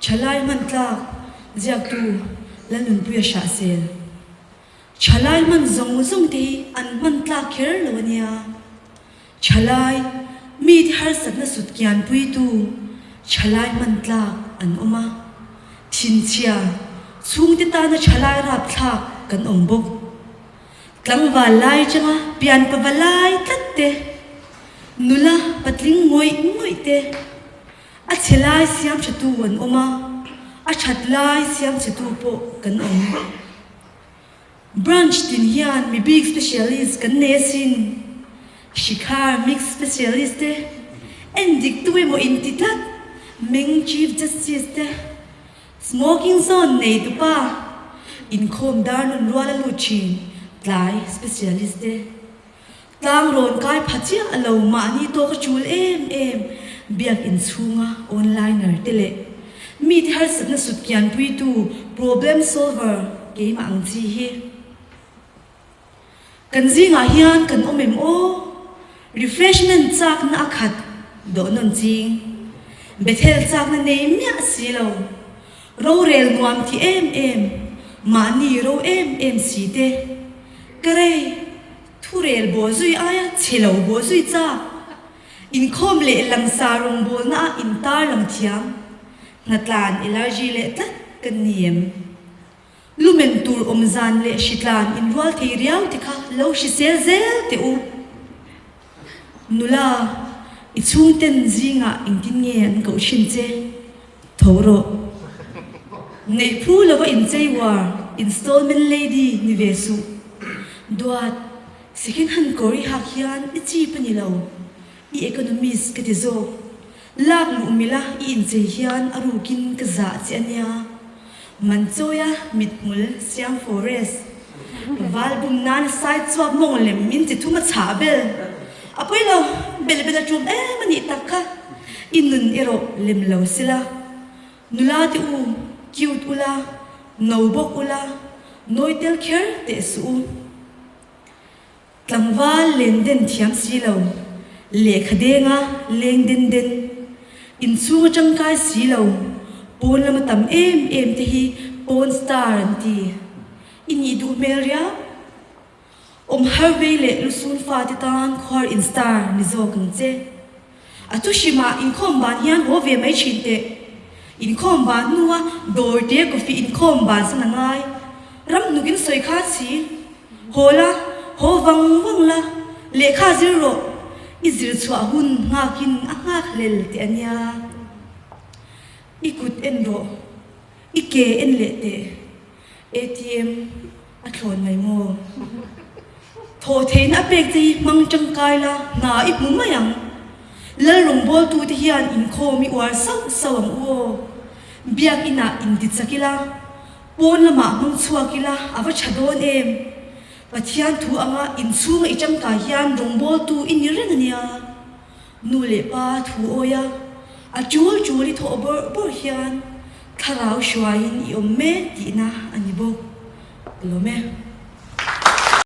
Thalai hman tlak ziaktu Lalnunpuia Hrahsel. Thalai hman zawng zawng te hi an hman tlak kher lo a nia. Thalai, mite harsatna sut kianpuitu thalai hman tlak an awm a. Thinchhia, chhungte tana thalai rapthlak kan awm bawk. Tlangval lai atanga pian pava lai tlat te, nula patling ngawih ngawih te, a chhe lai siam thatu an awm a, a that lai siam chhetu pawh kan awm. Branch tin hian mi bik specialist kan nei asin. Shikhar mix specialist te, endiktu emaw inti tlat, Meng Chief Justice te, Smoking zone nei tupa, inkhawm dar nun rual a lut thin, tlai specialist te. Tlang rawn kai pha chiah a lo mahni tawk a chul em em, biak inchhunga onliner te leh mite harsatna sut kianpuitu problem solver keimah ang chi hi. Kan zingah hian kan awm em aw? Refreshment chakna a khat dawh nawn ching. Bethel chakna nei miah si lo. Rorel nuam ti em em, mahni ro em em si te. Ka rei, thurel baw zui aia chhe lo baw zui chak. Inkhawm leh langsar rawngbawlna ah intar lang thiam. Hnatlan allergy leh tlat kan ni em? Lumen tur awm zan leh hritlan inrual thei riau te kha lo hrisel zel teh u. Nula, i chhungten zingah engtin nge an koh thin che? Tho rawh. Neih phu lova inchei uar, installment lady ni ve suh. Duat, second hand kawr i hak hian i cheap a ni lo. I economist ka ti zawk. Lak luh mila i inchei hian a rukin ka zah che a nia. Manchawia mithmul Siam Forest val bum nana sai chuak mawng lem min ti thum a chhah bel. A pawi lo, bel bel a tum em a nih tak kha. I nun erawh lem lo sela. Nula te u, cute ula, no bawk ula, nawi tel kher teh suh u. Tlangval len den thiam si lo, lehkha denga leng den den, inchhung a tangkai si lo, pawn lama tam em em te hi pawn star an ti. I nih duh hmel riau. Awm har vei leh lusun fate tan khuar in star ni zawk ang che. A thu hrimah inkhawm ban hian haw ve mai thin teh. Inkhawm ban hnua dawr te coffee inkhawm ban san a ngai. Ram hnukin sawi khan si. Haw la, haw vang vang la, lehkha zir rawh. I zir chhuah hun nghakin a nghak hlel teh a nia. I kut en rawh. I ke en leh teh. ATM a thlawn mai maw? Thawh theihna a pek che hi hmang tangkai la, hna i hmu mai ang. Lal rawngbawltute hian inkhawm i uar sauh sauh ang u aw. Biakinah inti chak ila, pawn lamah hmang chhuak ila a va tha dawn em? Pathian thu anga inchhunga i tangkai hian rawngbawltu i ni reng a nia. Nu leh pa thu awi a, a tul tul i thawh bawrh bawrh hian thlarau hruaiin i awm mek tihna a ni bawk. Ka lawm e.